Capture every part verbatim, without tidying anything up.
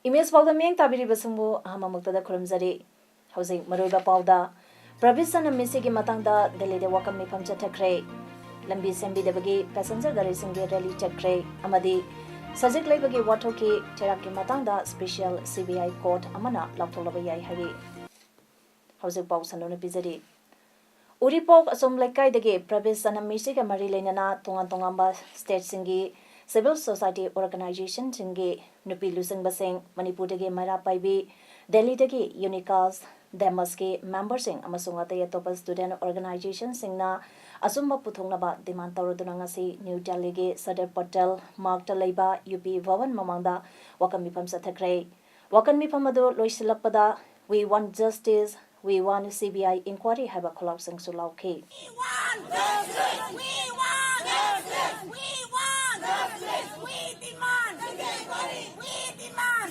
Image ꯄꯥꯎꯗ ꯃꯤꯠꯌꯦꯡ ꯇꯥꯕꯤꯔꯤꯕꯁꯤꯡꯕꯨ ꯑꯍꯥꯟꯕꯃꯛꯇꯗ ꯈꯨꯔꯨꯝꯖꯔꯤ꯫ ꯍꯧꯖꯤꯛ ꯃꯔꯨꯑꯣꯏꯕ ꯄꯥꯎꯗ, ꯄ꯭ꯔꯕꯤꯁ ꯁꯅꯝ ꯃꯤꯁꯤꯒꯤ ꯃꯇꯥꯡꯗ ꯗꯦꯜꯂꯤꯗ ꯋꯥꯀꯠ ꯃꯤꯐꯝ ꯆꯠꯊꯈ꯭ꯔꯦ꯫ ꯂꯝꯕꯤ ꯁꯦꯝꯕꯤꯗꯕꯒꯤ ꯄꯦꯁꯦꯟꯖꯔ ꯒꯥꯔꯤꯁꯤꯡꯒꯤ ꯔꯦꯂꯤ ꯆꯠꯈ꯭ꯔꯦ ꯑꯃꯗꯤ ꯁꯖꯤꯛ ꯂꯩꯕꯒꯤ ꯋꯥꯊꯣꯛꯀꯤ ꯆꯩꯔꯥꯛꯀꯤ ꯃꯇꯥꯡꯗ ꯁ꯭ꯄꯦꯁꯤꯌꯦꯜ ꯁꯤ ꯕꯤ ꯑꯥꯏ ꯀꯣꯔꯠ ꯑꯃꯅ ꯂꯥꯎꯊꯣꯛꯂꯕ ꯌꯥꯏ ꯍꯥꯏꯔꯤ꯫ ꯍꯧꯖꯤꯛ ꯄꯥꯎ ꯁꯟꯗꯣꯛꯅ ꯄꯤꯖꯔꯤ꯫ ꯎꯔꯤꯄꯣꯛ ꯑꯁꯣꯝ ꯂꯩꯀꯥꯏꯗꯒꯤ ꯄ꯭ꯔꯕꯤꯁ ꯁꯅꯝ ꯃꯤꯁꯤꯒ ꯃꯔꯤ ꯂꯩꯅꯅ ꯇꯣꯉꯥꯟ ꯇꯣꯉꯥꯟꯕ ꯁ꯭ꯇꯦꯠꯁꯤꯡꯒꯤ ꯁꯤꯚꯤꯜ ꯁꯣꯁꯥꯏꯇꯤ ꯑꯣꯔꯒꯅꯥꯏꯖꯦꯁꯟꯁꯤꯡꯒꯤ ꯅꯨꯄꯤ ꯂꯨꯆꯤꯡꯕꯁꯤꯡ, ꯃꯅꯤꯄꯨꯔꯗꯒꯤ ꯃꯩꯔꯥ ꯄꯥꯏꯕꯤ, ꯗꯦꯜꯂꯤꯗꯒꯤ ꯌꯨꯅꯤꯀꯥꯁ, ꯗꯦꯃꯁꯀꯤ ꯃꯦꯝꯕꯔꯁꯤꯡ ꯑꯃꯁꯨꯡ ꯑꯇꯩ ꯑꯇꯣꯞꯄ ꯁ꯭ꯇꯨꯗꯦꯟꯠ ꯑꯣꯔꯒꯅꯥꯏꯖꯦꯁꯟꯁꯤꯡꯅ ꯑꯆꯨꯝꯕ ꯄꯨꯊꯣꯛꯅꯕ ꯗꯤꯃꯥꯟ ꯇꯧꯔꯗꯨꯅ ꯉꯁꯤ ꯅ꯭ꯌꯨ ꯗꯦꯜꯂꯤꯒꯤ ꯁꯗꯔ ꯄꯇꯦꯜ ꯃꯥꯔꯒꯇ ꯂꯩꯕ ꯌꯨ ꯄꯤ ꯚꯕꯟ ꯃꯃꯥꯡꯗ ꯋꯥꯀꯠ ꯃꯤꯐꯝ ꯆꯠꯊꯈ꯭ꯔꯦ꯫ ꯋꯥꯀꯠ ꯃꯤꯐꯝ ꯑꯗꯨ ꯂꯣꯏꯁꯤꯜꯂꯛꯄꯗ "We want justice, we want C B I inquiry" ꯍꯥꯏꯕ ꯈꯣꯜꯂꯥꯎꯁꯤꯡꯁꯨ ꯂꯥꯎꯈꯤ꯫ We want justice! We want justice! We want justice! We demand! We demand! We demand!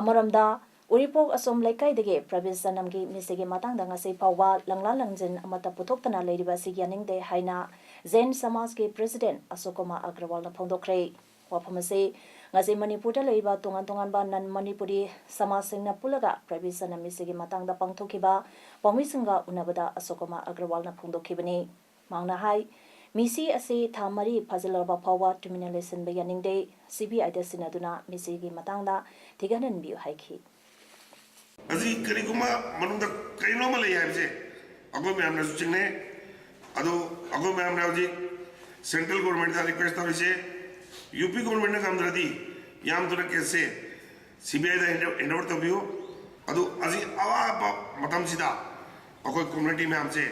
ꯑꯃꯔꯣꯝꯗ, ꯎꯔꯤꯄꯣꯛ ꯑꯁꯣꯝ ꯂꯩꯀꯥꯏꯗꯒꯤ ꯄ꯭ꯔꯕꯤꯁ ꯁꯅꯝꯒꯤ ꯃꯤꯁꯤꯒꯤ ꯃꯇꯥꯡꯗ ꯉꯁꯤ ꯐꯥꯎꯕ ꯂꯪꯂꯥ ꯂꯪꯖꯤꯟ ꯑꯃꯠꯇ ꯄꯨꯊꯣꯛꯇꯅ ꯂꯩꯔꯤꯕ ꯑꯁꯤ ꯌꯥꯅꯤꯡꯗꯦ ꯍꯥꯏꯅ ꯖꯦꯟ ꯁꯃꯥꯖꯀꯤ ꯄ꯭ꯔꯦꯁꯤꯗꯦꯟꯠ ꯑꯁꯣꯛ ꯀꯨꯃꯥꯔ ꯑꯒ꯭ꯔꯋꯥꯜꯅ ꯐꯣꯡꯗꯣꯛꯈ꯭ꯔꯦ꯫ ꯋꯥꯐꯝ ꯑꯁꯤ ꯉꯁꯤ ꯃꯅꯤꯄꯨꯔꯗ ꯂꯩꯔꯤꯕ ꯇꯣꯉꯥꯟ ꯇꯣꯉꯥꯟꯕ ꯅꯟ ꯃꯅꯤꯄꯨꯔꯤ ꯁꯃꯥꯖꯁꯤꯡꯅ ꯄꯨꯜꯂꯒ ꯄ꯭ꯔꯕꯤꯁ ꯁꯅꯝ ꯃꯤꯁꯤꯒꯤ ꯃꯇꯥꯡꯗ ꯄꯥꯡꯊꯣꯛꯈꯤꯕ ꯄꯥꯎꯃꯤꯁꯤꯡꯒ ꯎꯅꯕꯗ ꯑꯁꯣꯛ ꯀꯨꯃꯥꯔ ꯑꯒ꯭ꯔꯋꯥꯜꯅ ꯐꯣꯡꯗꯣꯛꯈꯤꯕꯅꯤ꯫ ꯃꯍꯥꯛꯅ ꯍꯥꯏ, ꯃꯤꯁꯤ ꯑꯁꯤ ꯊꯥ ꯃꯔꯤ ꯐꯥꯖꯤꯜꯂꯕ ꯐꯥꯎꯕ ꯇꯨꯃꯤꯟꯅ ꯂꯩꯁꯤꯟꯕ ꯌꯥꯅꯤꯡꯗꯦ꯫ ꯁꯤ ꯕꯤ ꯑꯥꯏꯗ ꯁꯤꯟꯅꯗꯨꯅ ꯃꯤꯁꯤꯒꯤ ꯃꯇꯥꯡꯗ ꯊꯤꯒꯠꯍꯟꯕꯤꯌꯨ ꯍꯥꯏꯈꯤ꯫ ꯃꯁꯤ ꯀꯔꯤꯒꯨꯝꯕ ꯃꯅꯨꯡꯗ ꯀꯔꯤꯅꯣ ꯑꯃ ꯂꯩ ꯍꯥꯏꯕꯁꯦ ꯑꯩꯈꯣꯏ ꯃꯌꯥꯝꯅꯁꯨ ꯆꯤꯡꯅꯩ꯫ ꯑꯗꯣ ꯑꯩꯈꯣꯏ ꯃꯌꯥꯝꯅ ꯍꯧꯖꯤꯛ ꯁꯦꯟꯇ꯭ꯔꯦꯜ ꯒꯣꯔꯃꯦꯟꯠꯇ ꯔꯤꯀ꯭ꯋꯦꯁ ꯇꯧꯔꯤꯁꯦ, ꯌꯨ ꯄꯤ ꯒꯣꯔꯃꯦꯟꯠꯅ ꯉꯝꯗ꯭ꯔꯗꯤ ꯌꯥꯝ ꯊꯨꯅ ꯀꯦꯁꯁꯦ ꯁꯤ ꯕꯤ ꯑꯥꯏꯗ ꯍꯦꯟ ꯑꯣꯚꯔ ꯇꯧꯕꯤꯌꯨ꯫ ꯑꯗꯨ ꯍꯧꯖꯤꯛ ꯑꯋꯥꯕ ꯃꯇꯝꯁꯤꯗ ꯑꯩꯈꯣꯏ ꯀꯝꯃ꯭ꯌꯨꯅꯤꯇꯤ ꯃꯌꯥꯝꯁꯦ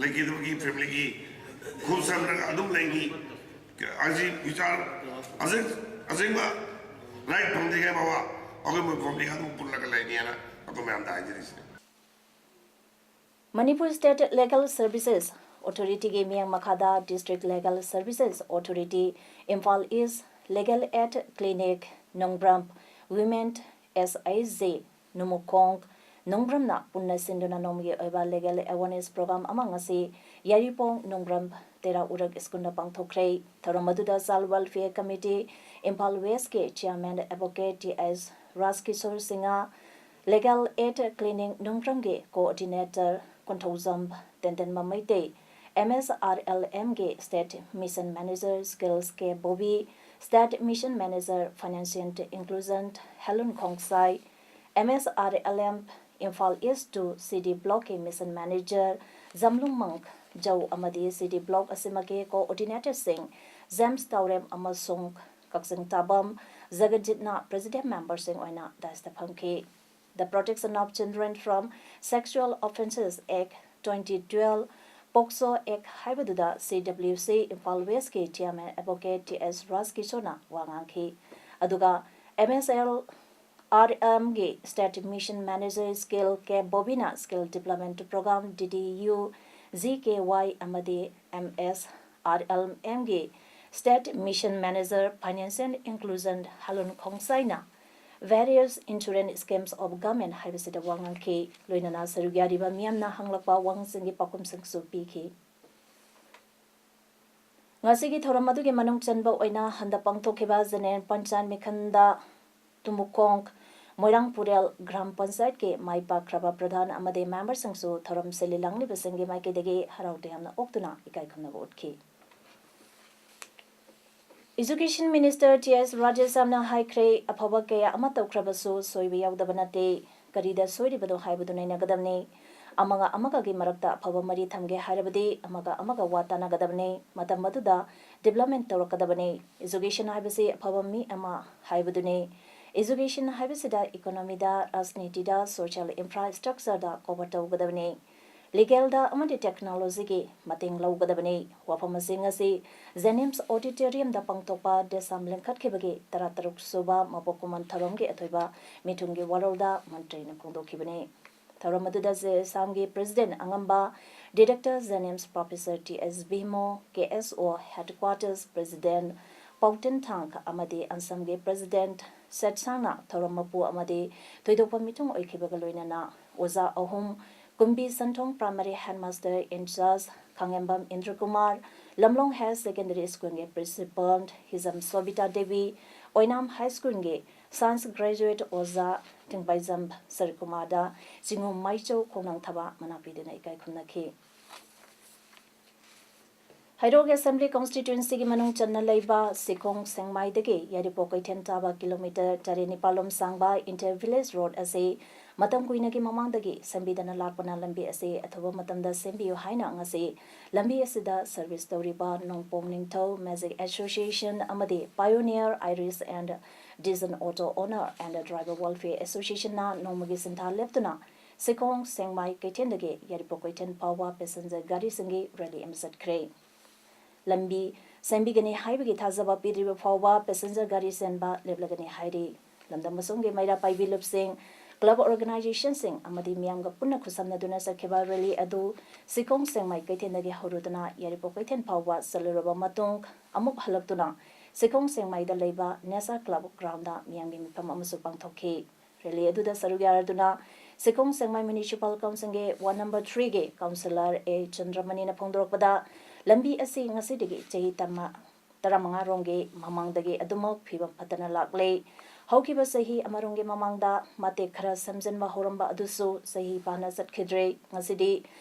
ꯂꯩꯈꯤꯗꯕꯒꯤ ꯐꯦꯃꯤꯂꯤꯒꯤ ꯈꯨꯠ ꯁꯝꯅꯔꯒ ꯑꯗꯨꯝ ꯂꯩꯅꯤ꯫ ꯍꯧꯖꯤꯛ ꯕꯤꯆꯥꯔ ꯑꯁꯦꯡ-, ꯑꯁꯦꯡꯕ ꯔꯥꯏꯠ ꯐꯪꯗ꯭ꯔꯤꯉꯩ ꯐꯥꯎꯕ ꯑꯩꯈꯣꯏ ꯃꯣꯏ ꯐꯦꯃꯤꯂꯤ ꯑꯗꯨꯝ ꯄꯨꯜꯂꯒ ꯂꯩꯅꯤꯅ ꯑꯩꯈꯣꯏ ꯃꯌꯥꯝꯗ ꯍꯥꯏꯖꯔꯤꯁꯤꯅꯤ꯫ Manipur State Legal Services Authority ꯒꯤ ꯃꯤꯠꯌꯦꯡ ꯃꯈꯥꯗ District Legal Services Authority, Imphal East, Legal Aid Clinic, Nongbram, Women, S I J, Numukhong, ꯅꯣꯡꯕ꯭ꯔꯝꯅ ꯄꯨꯟꯅ ꯁꯤꯟꯗꯨꯅ ꯅꯣꯡꯃꯒꯤ ꯑꯣꯏꯕ Legal Awareness Program ꯑꯃ ꯉꯁꯤ ꯌꯥꯏꯔꯤꯄꯣꯡ ꯅꯣꯡꯕ꯭ꯔꯝ ꯇꯦꯔꯥ ꯎꯔꯛ ꯁ꯭ꯀꯨꯜꯗ ꯄꯥꯡꯊꯣꯛꯈ꯭ꯔꯦ꯫ ꯊꯧꯔꯝ ꯑꯗꯨꯗ Child Welfare Committee, Imphal West ꯀꯤ Chairman Advocate T S Rajkishore Singha, Legal Aid Clinic ꯅꯣꯡꯕ꯭ꯔꯝꯒꯤ Coordinator Konthoujam ꯇꯦꯟꯇꯦꯟꯕ Meitei, M S R L M ꯒꯤ State Mission Manager Skills K Bobi, State Mission Manager Financial Inclusion Helun Khongsai, M S R L M Imphal East two C D Block ꯀꯤ Mission Manager ꯖꯝꯂꯨꯡꯃꯪ ꯖꯧ ꯑꯃꯗꯤ C D Block ꯑꯁꯤꯃꯛꯀꯤ Coordinator ꯁꯤꯡ James ꯇꯥꯎꯔꯦꯝ ꯑꯃꯁꯨꯡ ꯀꯛꯆꯤꯡ ꯇꯥꯕꯝ ꯖꯒꯠꯖꯤꯠꯅ President Member ꯁꯤꯡ ꯑꯣꯏꯅ dais ꯇ ꯐꯝꯈꯤ꯫ The Protection of Children from Sexual Offences Act twenty twelve, POCSO Act ꯍꯥꯏꯕꯗꯨꯗ C W C Imphal West ꯀꯤ Chairman Advocate T S Rajkishore ꯅ ꯋꯥ ꯉꯥꯡꯈꯤ꯫ ꯑꯗꯨꯒ M S R L M ꯒꯤ State Mission Manager Skills K Bobi ꯅ Skill Development Program, D D U G K Y ꯑꯃꯗꯤ M S R L M ꯒꯤ State Mission Manager Financial Inclusion Halun Khongsai ꯅ Various Insurance Schemes of Government ꯍꯥꯏꯕꯁꯤꯗ ꯋꯥ ꯉꯥꯡꯈꯤ꯫ ꯂꯣꯏꯅꯅ ꯁꯔꯨꯛ ꯌꯥꯔꯤꯕ ꯃꯤꯌꯥꯝꯅ ꯍꯪꯂꯛꯄ ꯋꯥꯍꯪꯁꯤꯡꯒꯤ ꯄꯥꯎꯈꯨꯝꯁꯤꯡꯁꯨ ꯄꯤꯈꯤ꯫ ꯉꯁꯤꯒꯤ ꯊꯧꯔꯝ ꯑꯗꯨꯒꯤ ꯃꯅꯨꯡ ꯆꯟꯕ ꯑꯣꯏꯅ ꯍꯟꯗꯛ ꯄꯥꯡꯊꯣꯛꯈꯤꯕ General Panchayat ꯃꯤꯈꯟꯗ ꯇꯨꯃꯨꯈꯣꯡ ꯃꯣꯏꯔꯥꯡ ꯄꯨꯔꯦꯜ Gram Panchayat ꯀꯤ ꯃꯥꯏ ꯄꯥꯛꯈ꯭ꯔꯕ Pradhan ꯑꯃꯗꯤ Member ꯁꯤꯡꯁꯨ ꯊꯧꯔꯝ ꯁꯤꯜꯂꯤ ꯂꯥꯡꯂꯤꯕꯁꯤꯡꯒꯤ ꯃꯥꯏꯀꯩꯗꯒꯤ ꯍꯔꯥꯎ ꯇꯌꯥꯝꯅ ꯑꯣꯛꯇꯨꯅ ꯏꯀꯥꯏ ꯈꯨꯝꯅꯕ ꯎꯠꯈꯤ꯫ Education Minister T S Rajeswamy ꯅ ꯍꯥꯏꯈ꯭ꯔꯦ, ꯑꯐꯕ ꯀꯌꯥ ꯑꯃ ꯇꯧꯈ꯭ꯔꯕꯁꯨ ꯁꯣꯏꯕ ꯌꯥꯎꯗꯕ ꯅꯠꯇꯦ꯫ ꯀꯔꯤꯗ ꯁꯣꯏꯔꯤꯕꯅꯣ ꯍꯥꯏꯕꯗꯨ ꯅꯩꯅꯒꯗꯕꯅꯤ꯫ ꯑꯃꯒ ꯑꯃꯒꯒꯤ ꯃꯔꯛꯇ ꯑꯐꯕ ꯃꯔꯤ ꯊꯝꯒꯦ ꯍꯥꯏꯔꯕꯗꯤ ꯑꯃꯒ ꯑꯃꯒ ꯋꯥ ꯇꯥꯅꯒꯗꯕꯅꯤ꯫ ꯃꯇꯝ ꯑꯗꯨꯗ development ꯇꯧꯔꯛꯀꯗꯕꯅꯤ꯫ Education ꯍꯥꯏꯕꯁꯤ ꯑꯐꯕ ꯃꯤ ꯑꯃ ꯍꯥꯏꯕꯗꯨꯅꯤ꯫ Education ꯍꯥꯏꯕꯁꯤꯗ economy ꯗ, ꯔꯥꯖꯅꯤꯇꯤꯗ, social infrastructure ꯗ cover ꯇꯧꯒꯗꯕꯅꯤ꯫ ꯂꯤꯒꯦꯜꯗ ꯑꯃꯗꯤ ꯇꯦꯛꯅꯣꯂꯣꯖꯤꯒꯤ ꯃꯇꯦꯡ ꯂꯧꯒꯗꯕꯅꯤ꯫ ꯋꯥꯐꯝ ꯑꯁꯤ ꯉꯁꯤ ꯖꯦꯅꯤꯝꯁ ꯑꯣꯗꯤꯇꯣꯔꯤꯌꯝꯗ ꯄꯥꯡꯊꯣꯛꯄ ꯗꯦꯁꯥꯝ ꯂꯤꯡꯈꯠꯈꯤꯕꯒꯤ ꯇꯔꯥꯇꯔꯨꯛ ꯁꯨꯕ ꯃꯄꯣꯛ ꯀꯨꯝꯑꯣꯟ ꯊꯧꯔꯝꯒꯤ ꯑꯊꯣꯏꯕ ꯃꯤꯊꯨꯡꯒꯤ ꯋꯥꯔꯣꯜꯗ ꯃꯟꯇ꯭ꯔꯤꯅ ꯐꯣꯡꯗꯣꯛꯈꯤꯕꯅꯤ꯫ ꯊꯧꯔꯝ ꯑꯗꯨꯗ ꯖꯦꯁꯥꯝꯒꯤ ꯄ꯭ꯔꯦꯁꯤꯗꯦꯟꯠ ꯑꯉꯝꯕ ꯗꯤꯔꯦꯛꯇꯔ ꯖꯦꯅꯤꯝꯁ ꯄ꯭ꯔꯣꯐꯦꯁꯔ ꯇꯤ ꯑꯦꯁ ꯚꯤꯃꯣ, ꯀꯦ ꯑꯦꯁ ꯑꯣ ꯍꯦꯗꯀ꯭ꯋꯥꯇꯔꯁ ꯄ꯭ꯔꯦꯁꯤꯗꯦꯟꯠ ꯄꯥꯎꯇꯤꯟ ꯊꯥꯡ ꯑꯃꯗꯤ ꯑꯟꯁꯝꯒꯤ ꯄ꯭ꯔꯦꯁꯤꯗꯦꯟꯠ ꯁꯦꯠꯁꯥꯡꯅ ꯊꯧꯔꯝ ꯃꯄꯨ ꯑꯃꯗꯤ ꯊꯣꯏꯗꯣꯛꯄ ꯃꯤꯊꯨꯡ ꯑꯣꯏꯈꯤꯕꯒ ꯂꯣꯏꯅꯅ ꯑꯣꯖꯥ ꯑꯍꯨꯝ, ꯀꯨꯝꯕꯤ ꯁꯟꯊꯣꯡ ꯄ꯭ꯔꯥꯏꯃꯔꯤ ꯍꯦꯗꯃꯥꯁꯇꯔ ꯏꯟꯆꯥꯔꯖ ꯈꯥꯉꯦꯝꯕꯝ ꯏꯟꯗ꯭ꯔꯀꯨꯃꯥꯔ, ꯂꯝꯂꯣꯡ ꯍꯥꯌꯔ ꯁꯦꯀꯦꯟꯗꯔꯤ ꯁ꯭ꯀꯨꯜꯒꯤ ꯄ꯭ꯔꯤꯟꯁꯤꯄꯥꯜ ꯍꯤꯖꯝ ꯁꯣꯕꯤꯇꯥ ꯗꯦꯕꯤ, ꯑꯣꯏꯅꯥꯝ ꯍꯥꯏ ꯁ꯭ꯀꯨꯜꯒꯤ ꯁꯥꯏꯟꯁ ꯒ꯭ꯔꯦꯖꯨꯑꯦꯠ ꯑꯣꯖꯥ ꯇꯤꯡꯕꯥꯏꯖꯝ ꯁꯔꯀꯨꯃꯥꯔꯗ ꯆꯤꯡꯉꯨ ꯃꯥꯏꯆꯧ ꯈꯣꯡꯅꯥꯡ ꯊꯕ ꯃꯅꯥ ꯄꯤꯗꯨꯅ ꯏꯀꯥꯏ ꯈꯨꯝꯅꯈꯤ꯫ ꯍꯩꯔꯣꯛ ꯑꯦꯁꯦꯝꯕ꯭ꯂꯤ ꯀꯣꯟꯁꯇꯤꯇ꯭ꯋꯦꯟꯁꯤꯒꯤ ꯃꯅꯨꯡ ꯆꯟꯅ ꯂꯩꯕ ꯁꯤꯈꯣꯡ ꯁꯦꯡꯃꯥꯏꯗꯒꯤ ꯌꯥꯏꯔꯤꯄꯣꯛ ꯀꯩꯊꯦꯜ ꯇꯥꯕ ꯀꯤꯂꯣꯃꯤꯇꯔ ꯇꯔꯦꯠ ꯅꯤꯄꯥꯜꯂꯣꯝ ꯁꯥꯡꯕ ꯏꯟꯇꯔ ꯚꯤꯂꯦꯖ ꯔꯣꯗ ꯑꯁꯤ ꯃꯇꯝ ꯀꯨꯏꯅꯒꯤ ꯃꯃꯥꯡꯗꯒꯤ ꯁꯦꯝꯕꯤꯗꯅ ꯂꯥꯛꯄꯅ ꯂꯝꯕꯤ ꯑꯁꯤ ꯑꯊꯨꯕ ꯃꯇꯝꯗ ꯁꯦꯝꯕꯤꯌꯨ ꯍꯥꯏꯅ ꯉꯁꯤ ꯂꯝꯕꯤ ꯑꯁꯤꯗ ꯁꯔꯚꯤꯁ ꯇꯧꯔꯤꯕ ꯅꯣꯡꯄꯣꯛ ꯅꯤꯡꯊꯧ ꯃꯦꯖꯤꯛ ꯑꯦꯁꯣꯁꯤꯌꯦꯁꯟ ꯑꯃꯗꯤ Pioneer Iris and Dizon Auto Owner and Driver Welfare Associationꯅ ꯅꯣꯡꯃꯒꯤ ꯁꯤꯟꯊꯥ ꯂꯦꯞꯇꯨꯅ ꯁꯤꯈꯣꯡ ꯁꯦꯡꯃꯥꯏ ꯀꯩꯊꯦꯜꯗꯒꯤ ꯌꯥꯏꯔꯤꯄꯣꯛ ꯀꯩꯊꯦꯜ ꯐꯥꯎꯕ ꯄꯦꯁꯦꯟꯖꯔ ꯒꯥꯔꯤꯁꯤꯡꯒꯤ ꯔꯦꯂꯤ ꯑꯃ ꯆꯠꯈ꯭ꯔꯦ꯫ ꯂꯝꯕꯤ ꯁꯦꯝꯕꯤꯒꯅꯤ ꯍꯥꯏꯕꯒꯤ ꯊꯥꯖꯕ ꯄꯤꯗ꯭ꯔꯤꯕ ꯐꯥꯎꯕ ꯄꯦꯁꯦꯟꯖꯔ ꯒꯥꯔꯤ ꯆꯦꯟꯕ ꯂꯦꯞꯂꯒꯅꯤ ꯍꯥꯏꯔꯤ꯫ ꯂꯝꯗꯝ ꯑꯁꯣꯝꯒꯤ ꯃꯩꯔꯥ ꯄꯥꯏꯕꯤ ꯂꯨꯞꯁꯤꯡ, ꯀ꯭ꯂꯕ ꯑꯣꯔꯒꯅꯥꯏꯖꯦꯁꯟꯁꯤꯡ ꯑꯃꯗꯤ ꯃꯤꯌꯥꯝꯒ ꯄꯨꯟꯅ ꯈꯨꯠꯁꯝꯅꯗꯨꯅ ꯆꯠꯈꯤꯕ ꯔꯦꯂꯤ ꯑꯗꯨ ꯁꯤꯈꯣꯡ ꯁꯦꯡꯃꯥꯏ ꯀꯩꯊꯦꯜꯗꯒꯤ ꯍꯧꯔꯨꯗꯨꯅ ꯌꯥꯏꯔꯤꯄꯣꯛ ꯀꯩꯊꯦꯜ ꯐꯥꯎꯕ ꯆꯠꯂꯨꯔꯕ ꯃꯇꯨꯡ ꯑꯃꯨꯛ ꯍꯜꯂꯛꯇꯨꯅ ꯁꯤꯈꯣꯡ ꯁꯦꯡꯃꯥꯏꯗ ꯂꯩꯕ ꯅꯦꯁꯥ ꯀ꯭ꯂꯕ ꯒ꯭ꯔꯥꯎꯟꯗ ꯃꯤꯌꯥꯝꯒꯤ ꯃꯤꯐꯝ ꯑꯃꯁꯨ ꯄꯥꯡꯊꯣꯛꯈꯤ꯫ ꯔꯦꯂꯤ ꯑꯗꯨꯗ ꯁꯔꯨꯛ ꯌꯥꯔꯗꯨꯅ ꯁꯤꯈꯣꯡ ꯁꯦꯡꯃꯥꯏ ꯃ꯭ꯌꯨꯅꯤꯁꯤꯄꯥꯜ ꯀꯥꯎꯟꯁꯤꯜꯒꯤ ꯋꯥꯔꯗ ꯅꯝꯕꯔ ꯊ꯭ꯔꯤꯒꯤ ꯀꯥꯎꯟꯁꯤꯂꯔ ꯑꯦ ꯆꯟꯗ꯭ꯔꯃꯅꯤꯅ ꯐꯣꯡꯗꯣꯔꯛꯄꯗ, ꯂꯝꯕꯤ ꯑꯁꯤ ꯉꯁꯤꯗꯒꯤ ꯆꯍꯤ ꯇꯔꯥꯃ-, ꯇꯔꯥꯃꯉꯥ ꯔꯣꯝꯒꯤ ꯃꯃꯥꯡꯗꯒꯤ ꯑꯗꯨꯃꯛ ꯐꯤꯕꯝ ꯐꯠꯇꯅ ꯂꯥꯛꯂꯦ꯫ ꯍꯧꯈꯤꯕ ꯆꯍꯤ ꯑꯃꯔꯣꯝꯒꯤ ꯃꯃꯥꯡꯗ ꯃꯇꯦꯛ ꯈꯔ ꯁꯦꯝꯖꯤꯟꯕ ꯍꯧꯔꯝꯕ ꯑꯗꯨꯁꯨ ꯆꯍꯤ ꯐꯥꯅ ꯆꯠꯈꯤꯗ꯭ꯔꯦ꯫ ꯉꯁꯤꯗꯤ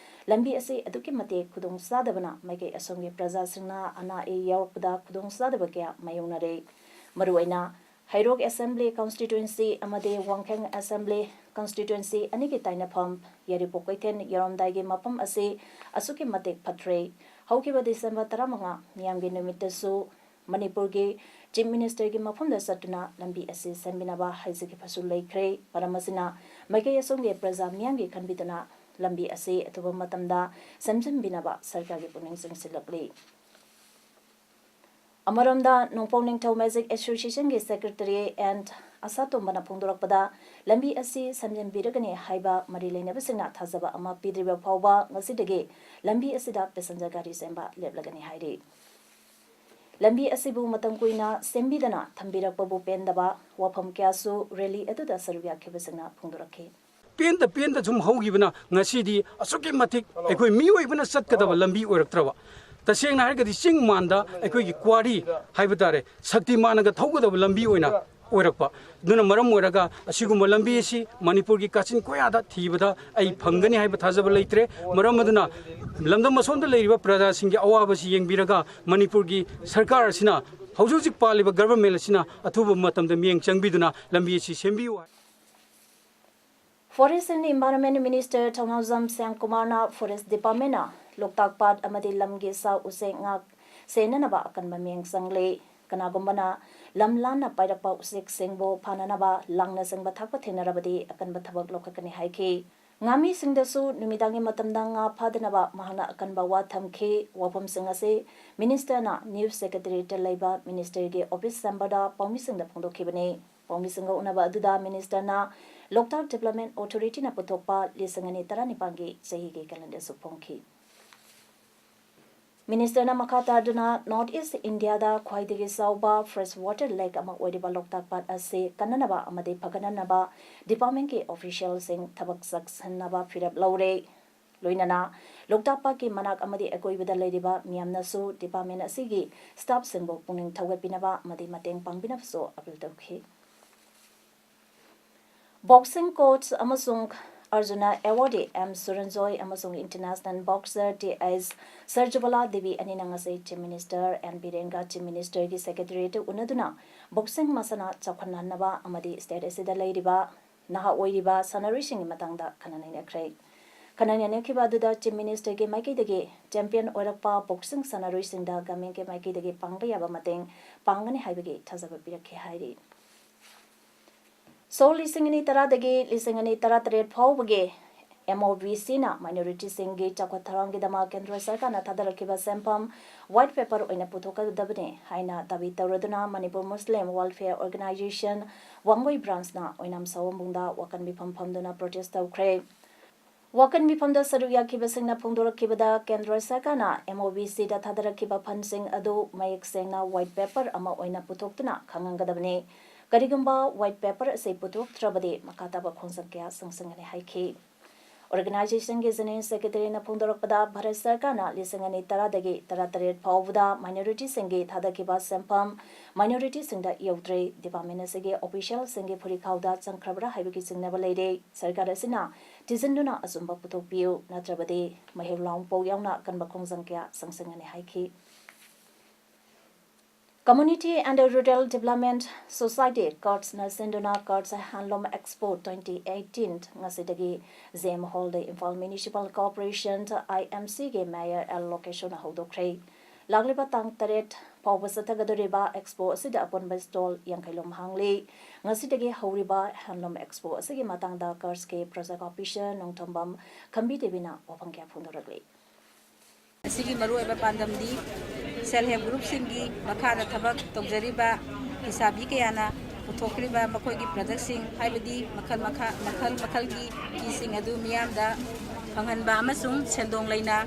ꯂꯝꯕꯤ ꯑꯁꯤ ꯑꯗꯨꯛꯀꯤ ꯃꯇꯤꯛ ꯈꯨꯗꯣꯡ ꯆꯥꯗꯕꯅ ꯃꯥꯏꯀꯩ ꯑꯁꯣꯝꯒꯤ ꯄ꯭ꯔꯖꯥꯁꯤꯡꯅ ꯑꯅꯥ ꯑꯌꯦꯛ ꯌꯥꯎꯔꯛꯄꯗ ꯈꯨꯗꯣꯡ ꯆꯥꯗꯕ ꯀꯌꯥ ꯃꯥꯌꯣꯛꯅꯔꯦ꯫ ꯃꯔꯨꯑꯣꯏꯅ ꯍꯩꯔꯣꯛ ꯑꯦꯁꯦꯝꯕ꯭ꯂꯤ ꯀꯣꯟꯁꯇꯤꯇ꯭ꯋꯦꯟꯁꯤ ꯑꯃꯗꯤ ꯋꯥꯡꯈꯦꯡ ꯑꯦꯁꯦꯝꯕ꯭ꯂꯤ ꯀꯣꯟꯁꯇꯤꯇ꯭ꯋꯦꯟꯁꯤ ꯑꯅꯤꯒꯤ ꯇꯥꯏꯅꯐꯝ ꯌꯥꯏꯔꯤꯄꯣꯛ ꯀꯩꯊꯦꯜ ꯌꯧꯔꯝꯗꯥꯏꯒꯤ ꯃꯐꯝ ꯑꯁꯤ ꯑꯁꯨꯛꯀꯤ ꯃꯇꯤꯛ ꯐꯠꯇ꯭ꯔꯦ꯫ ꯍꯧꯈꯤꯕ ꯗꯤꯁꯦꯝꯕꯔ ꯇꯔꯥꯃꯉꯥ ꯃꯤꯌꯥꯝꯒꯤ ꯅꯨꯃꯤꯠꯇꯁꯨ ꯃꯅꯤꯄꯨꯔꯒꯤ ꯆꯤꯐ ꯃꯤꯅꯤꯁꯇꯔꯒꯤ ꯃꯐꯝꯗ ꯆꯠꯇꯨꯅ ꯂꯝꯕꯤ ꯑꯁꯤ ꯁꯦꯝꯕꯤꯅꯕ ꯍꯥꯏꯖꯈꯤꯕꯁꯨ ꯂꯩꯈ꯭ꯔꯦ꯫ ꯃꯔꯝ ꯑꯁꯤꯅ ꯃꯥꯏꯀꯩ ꯑꯁꯣꯝꯒꯤ ꯄ꯭ꯔꯖꯥ ꯃꯤꯌꯥꯝꯒꯤ ꯈꯟꯕꯤꯗꯨꯅ ꯂꯝꯕꯤ ꯑꯁꯤ ꯑꯊꯨꯕ ꯃꯇꯝꯗ ꯁꯦꯝꯖꯤꯟꯕꯤꯅꯕ ꯁꯔꯀꯥꯔꯒꯤ ꯄꯨꯛꯅꯤꯡ ꯆꯤꯡꯁꯤꯜꯂꯛꯂꯤ꯫ ꯑꯃꯔꯣꯝꯗ, ꯅꯣꯡꯄꯣꯛ ꯅꯤꯡꯊꯧ ꯃ꯭ꯌꯨꯖꯤꯛ ꯑꯦꯁꯣꯁꯤꯌꯦꯁꯟꯒꯤ ꯁꯦꯀ꯭ꯔꯦꯇꯔꯤ ꯑꯦꯟ ꯑꯁꯥꯇꯣꯝꯕꯅ ꯐꯣꯡꯗꯣꯔꯛꯄꯗ, ꯂꯝꯕꯤ ꯑꯁꯤ ꯁꯦꯝꯖꯤꯟꯕꯤꯔꯒꯅꯤ ꯍꯥꯏꯕ ꯃꯔꯤ ꯂꯩꯅꯕꯁꯤꯡꯅ ꯊꯥꯖꯕ ꯑꯃ ꯄꯤꯗ꯭ꯔꯤꯕ ꯐꯥꯎꯕ ꯉꯁꯤꯗꯒꯤ ꯂꯝꯕꯤ ꯑꯁꯤꯗ ꯄꯦꯁꯦꯟꯖꯔ ꯒꯥꯔꯤ ꯆꯦꯟꯕ ꯂꯦꯞꯂꯒꯅꯤ ꯍꯥꯏꯔꯤ꯫ ꯂꯝꯕꯤ ꯑꯁꯤꯕꯨ ꯃꯇꯝ ꯀꯨꯏꯅ ꯁꯦꯝꯕꯤꯗꯅ ꯊꯝꯕꯤꯔꯛꯄꯕꯨ ꯄꯦꯟꯗꯕ ꯋꯥꯐꯝ ꯀꯌꯥꯁꯨ ꯔꯦꯂꯤ ꯑꯗꯨꯗ ꯁꯔꯨꯛ ꯌꯥꯈꯤꯕꯁꯤꯡꯅ ꯐꯣꯡꯗꯣꯔꯛꯈꯤ꯫ ꯄꯦꯟꯗ ꯄꯦꯟꯗ ꯁꯨꯝ ꯍꯧꯈꯤꯕꯅ ꯉꯁꯤꯗꯤ ꯑꯁꯨꯛꯀꯤ ꯃꯇꯤꯛ ꯑꯩꯈꯣꯏ ꯃꯤꯑꯣꯏꯕꯅ ꯆꯠꯀꯗꯕ ꯂꯝꯕꯤ ꯑꯣꯏꯔꯛꯇ꯭ꯔꯕ, ꯇꯁꯦꯡꯅ ꯍꯥꯏꯔꯒꯗꯤ ꯆꯤꯡ ꯃꯥꯟꯗ ꯑꯩꯈꯣꯏꯒꯤ ꯀ꯭ꯋꯥꯔꯤ ꯍꯥꯏꯕ ꯇꯥꯔꯦ, ꯁꯛꯇꯤꯃꯥꯟꯒ ꯊꯧꯒꯗꯕ ꯂꯝꯕꯤ ꯑꯣꯏꯅ ꯑꯣꯏꯔꯛꯄ꯫ ꯑꯗꯨꯅ ꯃꯔꯝ ꯑꯣꯏꯔꯒ ꯑꯁꯤꯒꯨꯝꯕ ꯂꯝꯕꯤ ꯑꯁꯤ ꯃꯅꯤꯄꯨꯔꯒꯤ ꯀꯥꯆꯤꯟ ꯀꯣꯌꯥꯗ ꯊꯤꯕꯗ ꯑꯩ ꯐꯪꯒꯅꯤ ꯍꯥꯏꯕ ꯊꯥꯖꯕ ꯂꯩꯇ꯭ꯔꯦ꯫ ꯃꯔꯝ ꯑꯗꯨꯅ ꯂꯝꯗꯝ ꯑꯁꯣꯝꯗ ꯂꯩꯔꯤꯕ ꯄ꯭ꯔꯖꯥꯁꯤꯡꯒꯤ ꯑꯋꯥꯕꯁꯤ ꯌꯦꯡꯕꯤꯔꯒ ꯃꯅꯤꯄꯨꯔꯒꯤ ꯁꯔꯀꯥꯔ ꯑꯁꯤꯅ, ꯍꯧꯖꯤꯛ ꯍꯧꯖꯤꯛ ꯄꯥꯜꯂꯤꯕ ꯒꯚꯔꯟꯃꯦꯟ ꯑꯁꯤꯅ ꯑꯊꯨꯕ ꯃꯇꯝꯗ ꯃꯤꯠꯌꯦꯡ ꯆꯪꯕꯤꯗꯨꯅ ꯂꯝꯕꯤ ꯑꯁꯤ ꯁꯦꯝꯕꯤꯌꯨ ꯍꯥꯏ꯫ Forest and Environment Minister Thounaojam ꯁ꯭ꯌꯥꯝꯀꯨꯃꯥꯔꯅ Forest Departmentꯅ ꯂꯣꯛꯇꯥꯛ ꯄꯥꯠ ꯑꯃꯗꯤ ꯂꯝꯒꯤ ꯁꯥ ꯎꯆꯦꯛ ꯉꯥꯛ ꯁꯦꯟꯅꯅꯕ ꯑꯀꯟꯕ ꯃꯤꯠꯌꯦꯡ ꯆꯪꯂꯦ꯫ ꯀꯅꯥꯒꯨꯝꯕꯅ ꯂꯝ ꯂꯥꯟꯅ ꯄꯥꯏꯔꯛꯄ ꯎꯆꯦꯛꯁꯤꯡꯕꯨ ꯐꯥꯅꯅꯕ ꯂꯥꯡꯅ ꯆꯪꯕ ꯊꯥꯛꯄ ꯊꯦꯡꯅꯔꯕꯗꯤ ꯑꯀꯟꯕ ꯊꯕꯛ ꯂꯧꯈꯠꯀꯅꯤ ꯍꯥꯏꯈꯤ꯫ ꯉꯥꯃꯤꯁꯤꯡꯗꯁꯨ ꯅꯨꯃꯤꯗꯥꯡꯒꯤ ꯃꯇꯝꯗ ꯉꯥ ꯐꯥꯗꯅꯕ ꯃꯍꯥꯛꯅ ꯑꯀꯟꯕ ꯋꯥ ꯊꯝꯈꯤ꯫ ꯋꯥꯐꯝꯁꯤꯡ ꯑꯁꯤ ꯃꯤꯅꯤꯁꯇꯔꯅ ꯅ꯭ꯌꯨꯁ ꯁꯦꯀ꯭ꯔꯦꯇꯔꯤꯌꯦꯠꯇ ꯂꯩꯕ ꯃꯤꯅꯤꯁꯇꯔꯒꯤ ꯑꯣꯐꯤꯁ ꯆꯦꯝꯕꯔꯗ ꯄꯥꯎꯃꯤꯁꯤꯡꯗ ꯐꯣꯡꯗꯣꯛꯈꯤꯕꯅꯤ꯫ ꯄꯥꯎꯃꯤꯁꯤꯡꯒ ꯎꯅꯕ ꯑꯗꯨꯗ ꯃꯤꯅꯤꯁꯇꯔꯅ ꯂꯣꯛꯇꯥꯛ ꯗꯤꯕ꯭ꯂꯞꯃꯦꯟ ꯑꯣꯊꯣꯔꯤꯇꯤꯅ ꯄꯨꯊꯣꯛꯄ ꯂꯤꯁꯤꯡ ꯑꯅꯤ ꯇꯔꯥꯅꯤꯄꯥꯟꯒꯤ ꯆꯍꯤꯒꯤ ꯀꯦꯂꯦꯟꯗꯔꯁꯨ ꯐꯣꯡꯈꯤ꯫ ꯃꯤꯅꯤꯁꯇꯔꯅ ꯃꯈꯥ ꯇꯥꯗꯨꯅ North East Indiaꯗ ꯈ꯭ꯋꯥꯏꯗꯒꯤ ꯆꯥꯎꯕ fresh water lake ꯑꯃ ꯑꯣꯏꯔꯤꯕ ꯂꯣꯛꯇꯥꯛ ꯄꯥꯠ ꯑꯁꯤ ꯀꯟꯅꯅꯕ ꯑꯃꯗꯤ ꯐꯒꯠꯅꯅꯕ departmentꯀꯤ officialꯁꯤꯡ ꯊꯕꯛ ꯆꯠꯁꯤꯟꯅꯕ ꯐꯤꯔꯦꯞ ꯂꯧꯔꯦ꯫ ꯂꯣꯏꯅꯅ ꯂꯣꯛꯇꯥꯛ ꯄꯥꯠꯀꯤ ꯃꯅꯥꯛ ꯑꯃꯗꯤ ꯑꯀꯣꯏꯕꯗ ꯂꯩꯔꯤꯕ ꯃꯤꯌꯥꯝꯅꯁꯨ department ꯑꯁꯤꯒꯤ staffꯁꯤꯡꯕꯨ ꯄꯨꯛꯅꯤꯡ ꯊꯧꯒꯠꯄꯤꯅꯕ ꯑꯃꯗꯤ ꯃꯇꯦꯡ ꯄꯥꯡꯕꯤꯅꯕꯁꯨ appeal ꯇꯧꯈꯤ꯫ Boxing coach ꯑꯃꯁꯨꯡ Arjuna awardee ꯑꯦꯝ ꯁꯨꯔꯟꯖꯣꯏ ꯑꯃꯁꯨꯡ international boxer T S Sarjubala Devi ꯑꯅꯤꯅ ꯉꯁꯤ Chief Minister ꯑꯦꯟ ꯕꯤꯔꯦꯟꯒ Chief Ministerꯒꯤ secretariatꯇ ꯎꯅꯗꯨꯅ boxing ꯃꯁꯥꯟꯅ ꯆꯥꯎꯈꯠꯍꯟꯅꯕ ꯑꯃꯗꯤ state ꯑꯁꯤꯗ ꯂꯩꯔꯤꯕ ꯅꯍꯥ ꯑꯣꯏꯔꯤꯕ ꯁꯥꯟꯅꯔꯣꯏꯁꯤꯡꯒꯤ ꯃꯇꯥꯡꯗ ꯈꯟꯅ ꯅꯩꯅꯈ꯭ꯔꯦ꯫ ꯈꯟꯅ ꯅꯩꯅꯈꯤꯕ ꯑꯗꯨꯗ Chief Ministerꯒꯤ ꯃꯥꯏꯀꯩꯗꯒꯤ champion ꯑꯣꯏꯔꯛꯄ boxing ꯁꯥꯟꯅꯔꯣꯏꯁꯤꯡꯗ governmentꯀꯤ ꯃꯥꯏꯀꯩꯗꯒꯤ ꯄꯥꯡꯕ ꯌꯥꯕ ꯃꯇꯦꯡ ꯄꯥꯡꯒꯅꯤ ꯍꯥꯏꯕꯒꯤ ꯊꯥꯖꯕ ꯄꯤꯔꯛꯈꯤ ꯍꯥꯏꯔꯤ꯫ ꯁꯣꯛ ꯂꯤꯁꯤꯡ ꯑꯅꯤ ꯇꯔꯥꯗꯒꯤ ꯂꯤꯁꯤꯡ ꯑꯅꯤ ꯇꯔꯥꯇꯔꯦꯠ ꯐꯥꯎꯕꯒꯤ MOBCꯅ minorityꯁꯤꯡꯒꯤ ꯆꯥꯎꯈꯠ ꯊꯧꯔꯥꯡꯒꯤꯗꯃꯛ ꯀꯦꯟꯗ꯭ꯔ ꯁꯔꯀꯥꯔꯅ ꯊꯥꯗꯔꯛꯈꯤꯕ ꯁꯦꯟꯐꯝ white paper ꯑꯣꯏꯅ ꯄꯨꯊꯣꯛꯀꯗꯕꯅꯤ ꯍꯥꯏꯅ ꯗꯥꯕꯤ ꯇꯧꯔꯗꯨꯅ ꯃꯅꯤꯄꯨꯔ ꯃꯨꯁꯂꯤꯝ Welfare Organization ꯋꯥꯡꯒꯣꯏ branchꯅ ꯑꯣꯏꯅꯥꯝ ꯁꯑꯣꯝꯕꯨꯡꯗ ꯋꯥꯀꯟ ꯃꯤꯐꯝ ꯐꯝꯗꯨꯅ protest ꯇꯧꯈ꯭ꯔꯦ꯫ ꯋꯥꯀꯟ ꯃꯤꯐꯝꯗ ꯁꯔꯨꯛ ꯌꯥꯈꯤꯕꯁꯤꯡꯅ ꯐꯣꯡꯗꯣꯔꯛꯈꯤꯕꯗ ꯀꯦꯟꯗ꯭ꯔ ꯁꯔꯀꯥꯔꯅ MOBCꯗ ꯊꯥꯗꯔꯛꯈꯤꯕ fundꯁꯤꯡ ꯑꯗꯨ ꯃꯌꯦꯛ ꯁꯦꯡꯅ white paper ꯑꯃ ꯑꯣꯏꯅ ꯄꯨꯊꯣꯛꯇꯨꯅ ꯈꯪꯍꯟꯒꯗꯕꯅꯤ꯫ ꯀꯔꯤꯒꯨꯝꯕ white paper ꯑꯁꯤ ꯄꯨꯊꯣꯛꯇ꯭ꯔꯕꯗꯤ ꯃꯈꯥ ꯇꯥꯕ ꯈꯣꯡꯖꯪ ꯀꯌꯥ ꯆꯪꯁꯤꯟꯒꯅꯤ ꯍꯥꯏꯈꯤ꯫ Organizationꯒꯤ General Secretaryꯅ ꯐꯣꯡꯗꯣꯔꯛꯄꯗ ꯚꯥꯔꯠ ꯁꯔꯀꯥꯔꯅ ꯂꯤꯁꯤꯡ ꯑꯅꯤ ꯇꯔꯥꯗꯒꯤ ꯇꯔꯥꯇꯔꯦꯠ ꯐꯥꯎꯕꯗ minorityꯁꯤꯡꯒꯤ ꯊꯥꯗꯈꯤꯕ ꯁꯦꯟꯐꯝ minorityꯁꯤꯡꯗ ꯌꯧꯗ꯭ꯔꯦ꯫ Department ꯑꯁꯤꯒꯤ officialꯁꯤꯡꯒꯤ ꯐꯨꯔꯤꯈꯥꯎꯗ ꯆꯪꯈ꯭ꯔꯕ꯭ꯔꯥ ꯍꯥꯏꯕꯒꯤ ꯆꯤꯡꯅꯕ ꯂꯩꯔꯦ꯫ ꯁꯔꯀꯥꯔ ꯑꯁꯤꯅ ꯊꯤꯖꯤꯟꯗꯨꯅ ꯑꯆꯨꯝꯕ ꯄꯨꯊꯣꯛꯄꯤꯌꯨ, ꯅꯠꯇ꯭ꯔꯕꯗꯤ ꯃꯍꯩꯔꯣꯏ ꯂꯥꯡꯄꯣꯛ ꯌꯥꯎꯅ ꯑꯀꯟꯕ ꯈꯣꯡꯖꯪ ꯀꯌꯥ ꯆꯪꯁꯤꯟꯒꯅꯤ ꯍꯥꯏꯈꯤ꯫ Community and Rural Development Society, CURDSꯅ ꯁꯤꯟꯗꯨꯅ CURDS Handloom Expo twenty eighteen ꯉꯁꯤꯗꯒꯤ J M Hallꯗ Imphal Municipal Corporation, IMCꯒꯤ Mayor L Lokeshwarꯅ ꯍꯧꯗꯣꯛꯈ꯭ꯔꯦ꯫ ꯂꯥꯛꯂꯤꯕ ꯇꯥꯡ ꯇꯔꯦꯠ ꯐꯥꯎꯕ ꯆꯠꯊꯒꯗꯧꯔꯤꯕ expo ꯑꯁꯤꯗ ꯑꯄꯨꯟꯕ stall ꯌꯥꯡꯈꯩ ꯂꯣꯝ ꯍꯥꯡꯂꯤ꯫ ꯉꯁꯤꯗꯒꯤ ꯍꯧꯔꯤꯕ handloom expo ꯑꯁꯤꯒꯤ ꯃꯇꯥꯡꯗ CURDSꯀꯤ project officer ꯅꯣꯡꯊꯣꯝꯕꯝ ꯈꯝꯕꯤ ꯗꯦꯕꯤꯅ ꯋꯥꯐꯝ ꯀꯌꯥ ꯐꯣꯡꯗꯣꯔꯛꯂꯤ꯫ ꯑꯁꯤꯒꯤ ꯃꯔꯨꯑꯣꯏꯕ ꯄꯥꯟꯗꯝꯗꯤ self help groupꯁꯤꯡꯒꯤ ꯃꯈꯥꯗ ꯊꯕꯛ ꯇꯧꯖꯔꯤꯕ ꯂꯩꯁꯥꯕꯤ ꯀꯌꯥꯅ ꯄꯨꯊꯣꯛꯈ꯭ꯔꯤꯕ ꯃꯈꯣꯏꯒꯤ productꯁꯤꯡ, ꯍꯥꯏꯕꯗꯤ ꯃꯈꯜ ꯃꯈꯥ, ꯃꯈꯜ ꯃꯈꯜꯒꯤ ꯐꯤꯁꯤꯡ ꯑꯗꯨ ꯃꯤꯌꯥꯝꯗ ꯐꯪꯍꯟꯕ ꯑꯃꯁꯨꯡ ꯁꯦꯟꯗꯣꯡ ꯂꯩꯅ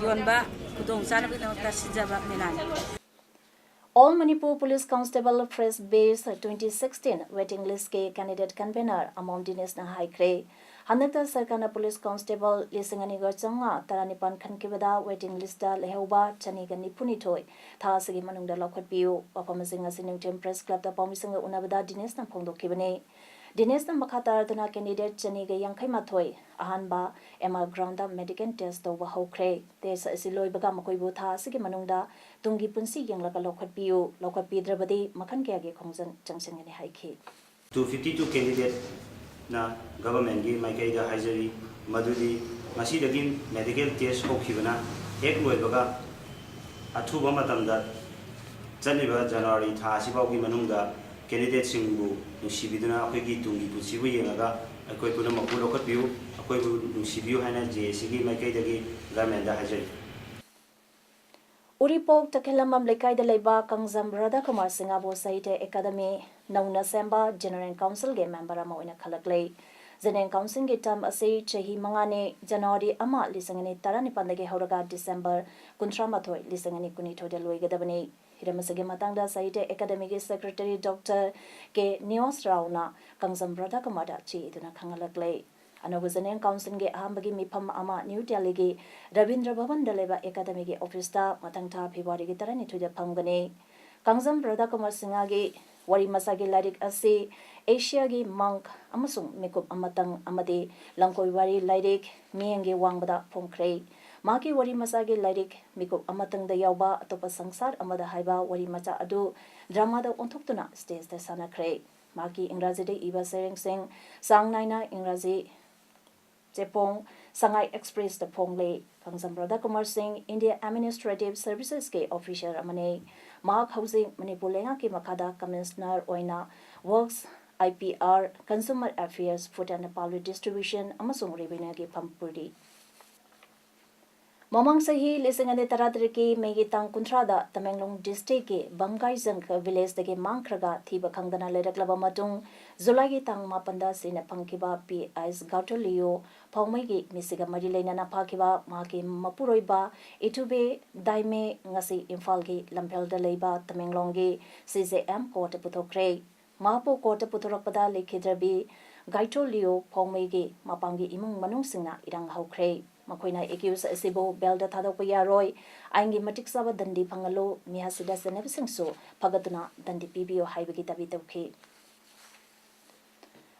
ꯌꯣꯟꯕ ꯈꯨꯗꯣꯡꯆꯥꯅꯕꯒꯤꯗꯃꯛꯇ ꯁꯤꯟꯖꯕ ꯃꯦꯂꯥꯅꯤ꯫ All Manipur Police Constable Fresh Batch twenty sixteen waiting listꯀꯤ candidate convener ꯑꯃꯣꯝ ꯗꯤꯅꯦꯁꯅ ꯍꯥꯏꯈ꯭ꯔꯦ꯫ ꯍꯟꯗꯛꯇ ꯁꯔꯀꯥꯔꯅ police constable ꯂꯤꯁꯤꯡ ꯑꯅꯤꯒ ꯆꯥꯝꯃꯉꯥ ꯇꯔꯥꯅꯤꯄꯥꯟ ꯈꯟꯈꯤꯕꯗ waiting listꯇ ꯂꯩꯍꯧꯕ ꯆꯅꯤꯒ ꯅꯤꯐꯨꯅꯤꯊꯣꯏ ꯊꯥ ꯑꯁꯤꯒꯤ ꯃꯅꯨꯡꯗ ꯂꯧꯈꯠꯄꯤꯌꯨ꯫ ꯋꯥꯐꯝ ꯑꯁꯤ ꯉꯁꯤ ꯅꯨꯡꯊꯤꯜ Press Clubꯇ ꯄꯥꯎꯃꯤꯁꯤꯡꯒ ꯎꯅꯕꯗ ꯗꯤꯅꯦꯁꯅ ꯐꯣꯡꯗꯣꯛꯈꯤꯕꯅꯤ꯫ ꯗꯤꯅꯦꯁꯅ ꯃꯈꯥ ꯇꯥꯔꯗꯨꯅ candidate ꯆꯅꯤꯒ ꯌꯥꯡꯈꯩ ꯃꯥꯊꯣꯏ ꯑꯍꯥꯟꯕ MR groundꯗ medical test ꯇꯧꯕ ꯍꯧꯈ꯭ꯔꯦ꯫ Test ꯑꯁꯤ ꯂꯣꯏꯕꯒ ꯃꯈꯣꯏꯕꯨ ꯊꯥ ꯑꯁꯤꯒꯤ ꯃꯅꯨꯡꯗ ꯇꯨꯡꯒꯤ ꯄꯨꯟꯁꯤ ꯌꯦꯡꯂꯒ ꯂꯧꯈꯠꯄꯤꯌꯨ꯫ ꯂꯧꯈꯠꯄꯤꯗ꯭ꯔꯕꯗꯤ ꯃꯈꯜ ꯀꯌꯥꯒꯤ ꯈꯣꯡꯖꯪ ꯆꯪꯁꯤꯟꯒꯅꯤ ꯍꯥꯏꯈꯤ꯫ Two fifty two candidateꯅ governmentꯀꯤ ꯃꯥꯏꯀꯩꯗ ꯍꯥꯏꯖꯔꯤ ꯃꯗꯨꯗꯤ ꯉꯁꯤꯗꯒꯤ medical test ꯍꯧꯈꯤꯕꯅ ꯍꯦꯛ ꯂꯣꯏꯕꯒ ꯑꯊꯨꯕ ꯃꯇꯝꯗ ꯆꯠꯂꯤꯕ January ꯊꯥ ꯑꯁꯤꯐꯥꯎꯒꯤ ꯃꯅꯨꯡꯗ candidateꯁꯤꯡꯕꯨ ꯅꯨꯡꯁꯤꯕꯤꯗꯨꯅ ꯑꯩꯈꯣꯏꯒꯤ ꯇꯨꯡꯒꯤ ꯄꯨꯟꯁꯤꯕꯨ ꯌꯦꯡꯂꯒ ꯑꯩꯈꯣꯏ ꯄꯨꯝꯅꯃꯛꯄꯨ ꯂꯧꯈꯠꯄꯤꯌꯨ, ꯑꯩꯈꯣꯏꯕꯨ ꯅꯨꯡꯁꯤꯕꯤꯌꯨ ꯍꯥꯏꯅ ꯖꯦ ꯑꯦ ꯁꯤꯒꯤ ꯃꯥꯏꯀꯩꯗꯒꯤ ꯒꯚꯔꯟꯃꯦꯟꯗ ꯍꯥꯏꯖꯔꯤ꯫ ꯎꯔꯤꯄꯣꯛ ꯇꯈꯦꯜꯂꯝꯕꯝ ꯂꯩꯀꯥꯏꯗ ꯂꯩꯕ ꯀꯥꯡꯖꯝ ꯔꯥꯙꯥꯀꯨꯃꯥꯔ ꯁꯤꯡꯍꯕꯨ ꯁꯥꯍꯤꯇ꯭ꯌ ꯑꯦꯀꯥꯗꯃꯤ ꯅꯧꯅ ꯁꯦꯝꯕ ꯖꯦꯅꯔꯦꯜ ꯀꯥꯎꯟꯁꯤꯜꯒꯤ ꯃꯦꯝꯕꯔ ꯑꯃ ꯑꯣꯏꯅ ꯈꯜꯂꯛꯂꯦ꯫ ꯖꯦꯅꯔꯦꯜ ꯀꯥꯎꯟꯁꯤꯜꯒꯤ ꯇꯔꯝ ꯑꯁꯤ ꯆꯍꯤ ꯃꯉꯥꯅꯤ, ꯖꯅꯋꯥꯔꯤ ꯑꯃ, ꯂꯤꯁꯤꯡ ꯑꯅꯤ ꯇꯔꯥꯅꯤꯄꯥꯟꯗꯒꯤ ꯍꯧꯔꯒ ꯗꯤꯁꯦꯝꯕꯔ ꯀꯨꯟꯊ꯭ꯔꯥ ꯃꯥꯊꯣꯏ, ꯂꯤꯁꯤꯡ ꯑꯅꯤ ꯀꯨꯟꯅꯤꯊꯣꯏꯗ ꯂꯣꯏꯒꯗꯕꯅꯤ꯫ ꯍꯤꯔꯝ ꯑꯁꯤꯒꯤ ꯃꯇꯥꯡꯗ ꯁꯥꯍꯤꯇ꯭ꯌ ꯑꯦꯀꯥꯗꯃꯤꯒꯤ ꯁꯦꯀ꯭ꯔꯦꯇꯔꯤ ꯗꯣꯛꯇꯔ ꯀꯦ ꯅꯤꯋꯥꯁ ꯔꯥꯎꯅ ꯀꯥꯡꯖꯝ ꯔꯥꯙꯥꯀꯨꯃꯥꯔꯗ ꯆꯦ ꯏꯗꯨꯅ ꯈꯪꯍꯜꯂꯛꯂꯦ꯫ ꯑꯅꯧꯕ ꯖꯦꯅꯔꯦꯜ ꯀꯥꯎꯟꯁꯤꯜꯒꯤ ꯑꯍꯥꯟꯕꯒꯤ ꯃꯤꯐꯝ ꯑꯃ ꯅ꯭ꯌꯨ ꯗꯦꯜꯂꯤꯒꯤ ꯔꯕꯤꯟꯗ꯭ꯔ ꯚꯕꯟꯗ ꯂꯩꯕ ꯑꯦꯀꯥꯗꯃꯤꯒꯤ ꯑꯣꯐꯤꯁꯇ ꯃꯊꯪ ꯊꯥ ꯐꯦꯕ꯭ꯔꯨꯋꯥꯔꯤꯒꯤ ꯇꯔꯥꯅꯤꯊꯣꯏꯗ ꯐꯝꯒꯅꯤ꯫ ꯀꯥꯡꯖꯝ ꯔꯥꯙꯥꯀꯨꯃꯥꯔ ꯁꯤꯡꯍꯒꯤ ꯋꯥꯔꯤ ꯃꯆꯥꯒꯤ ꯂꯥꯏꯔꯤꯛ ꯑꯁꯤ ꯑꯦꯁꯤꯌꯥꯒꯤ ꯃꯪ ꯑꯃꯁꯨꯡ ꯃꯤꯀꯨꯞ ꯑꯃꯇꯪ ꯑꯃꯗꯤ ꯂꯝꯀꯣꯏ ꯋꯥꯔꯤ ꯂꯥꯏꯔꯤꯛ ꯃꯤꯠꯌꯦꯡꯒꯤ ꯋꯥꯡꯃꯗ ꯐꯣꯡꯈ꯭ꯔꯦ꯫ ꯃꯍꯥꯛꯀꯤ ꯋꯥꯔꯤ ꯃꯆꯥꯒꯤ ꯂꯥꯏꯔꯤꯛ ꯃꯤꯀꯨꯞ ꯑꯃꯇꯪꯗ ꯌꯥꯎꯕ ꯑꯇꯣꯞꯄ ꯁꯪꯁꯥꯔ ꯑꯃꯗ ꯍꯥꯏꯕ ꯋꯥꯔꯤ ꯃꯆꯥ ꯑꯗꯨ ꯗ꯭ꯔꯃꯥꯗ ꯑꯣꯟꯊꯣꯛꯇꯨꯅ ꯁ꯭ꯇꯦꯖꯇ ꯁꯥꯟꯅꯈ꯭ꯔꯦ꯫ ꯃꯍꯥꯛꯀꯤ ꯏꯪꯒ꯭ꯔꯥꯖꯤꯗ ꯏꯕ ꯁꯩꯔꯦꯡꯁꯤꯡ ꯆꯥꯡ ꯅꯥꯏꯅ ꯏꯪꯒ꯭ꯔꯥꯖꯤ ꯆꯦꯐꯣꯡ ꯁꯉꯥꯏ ꯑꯦꯛꯁꯄ꯭ꯔꯦꯁꯇ ꯐꯣꯡꯂꯦ꯫ ꯀꯥꯡꯖꯝ ꯔꯥꯙꯥꯀꯨꯃꯥꯔ ꯁꯤꯡ ꯏꯟꯗꯤꯌꯥ ꯑꯦꯗꯃꯤꯅꯤꯁꯇ꯭ꯔꯦꯇꯤꯚ ꯁꯔꯚꯤꯁꯦꯁꯀꯤ ꯑꯣꯐꯤꯁꯔ ꯑꯃꯅꯤ꯫ ꯃꯍꯥꯛ ꯍꯧꯖꯤꯛ ꯃꯅꯤꯄꯨꯔ ꯂꯩꯉꯥꯛꯀꯤ ꯃꯈꯥꯗ ꯀꯃꯤꯁꯅꯔ ꯑꯣꯏꯅ works, I P R, consumer affairs, food and public distribution ꯑꯃꯁꯨꯡ ꯔꯦꯚꯤꯅ꯭ꯌꯨꯒꯤ ꯐꯝ ꯄꯨꯔꯤ꯫ ꯃꯃꯥꯡ ꯆꯍꯤ ꯂꯤꯁꯤꯡ ꯑꯅꯤ ꯇꯔꯥꯇꯔꯦꯠꯀꯤ ꯃꯦꯒꯤ ꯇꯥꯡ ꯀꯨꯟꯊ꯭ꯔꯥꯗ ꯇꯃꯦꯡꯂꯣꯡ ꯗꯤꯁꯇ꯭ꯔꯤꯛꯀꯤ ꯕꯝꯒꯥꯏꯖꯪ ꯚꯤꯂꯦꯖꯇꯒꯤ ꯃꯥꯡꯈ꯭ꯔꯒ ꯊꯤꯕ ꯈꯪꯗꯅ ꯂꯩꯔꯛꯂꯕ ꯃꯇꯨꯡ, ꯖꯨꯂꯥꯏꯒꯤ ꯇꯥꯡ ꯃꯥꯄꯟꯗ ꯁꯤꯅ ꯐꯪꯈꯤꯕ ꯄꯤ ꯑꯩꯆ ꯒꯥꯎꯇꯣꯂꯤꯌꯣ ꯐꯥꯎꯃꯩꯒꯤ ꯃꯤꯁꯤꯒ ꯃꯔꯤ ꯂꯩꯅꯅ ꯐꯥꯈꯤꯕ ꯃꯍꯥꯛꯀꯤ ꯃꯄꯨꯔꯣꯏꯕ ꯏꯇꯨꯕꯦ ꯗꯥꯏꯃꯦ ꯉꯁꯤ ꯏꯝꯐꯥꯜꯒꯤ ꯂꯝꯐꯦꯜꯗ ꯂꯩꯕ ꯇꯃꯦꯡꯂꯣꯡꯒꯤ ꯁꯤ ꯖꯦ ꯑꯦꯝ ꯀꯣꯔꯠꯇ ꯄꯨꯊꯣꯛꯈ꯭ꯔꯦ꯫ ꯃꯍꯥꯛꯄꯨ ꯀꯣꯔꯠꯇ ꯄꯨꯊꯣꯔꯛꯄꯗ ꯂꯩꯈꯤꯗ꯭ꯔꯕꯤ ꯒꯥꯏꯇꯣꯂꯤꯌꯣ ꯐꯥꯎꯃꯩꯒꯤ ꯃꯄꯥꯝꯒꯤ ꯏꯃꯨꯡ ꯃꯅꯨꯡꯁꯤꯡꯅ ꯏꯔꯥꯡ ꯍꯧꯈ꯭ꯔꯦ꯫ ꯃꯈꯣꯏꯅ ꯑꯦꯀ꯭ꯌꯨꯖ ꯑꯁꯤꯕꯨ ꯕꯦꯜꯗ ꯊꯥꯗꯣꯛꯄ ꯌꯥꯔꯣꯏ, ꯑꯥꯏꯟꯒꯤ ꯃꯇꯤꯛ ꯆꯥꯕ ꯗꯟꯗꯤ ꯐꯪꯍꯜꯂꯨ, ꯃꯤꯍꯥꯠ ꯁꯤꯗ ꯆꯦꯟꯅꯕꯁꯤꯡꯁꯨ ꯐꯒꯠꯇꯨꯅ ꯗꯟꯗꯤ ꯄꯤꯕꯤꯌꯨ ꯍꯥꯏꯕꯒꯤ ꯗꯥꯕꯤ ꯇꯧꯈꯤ꯫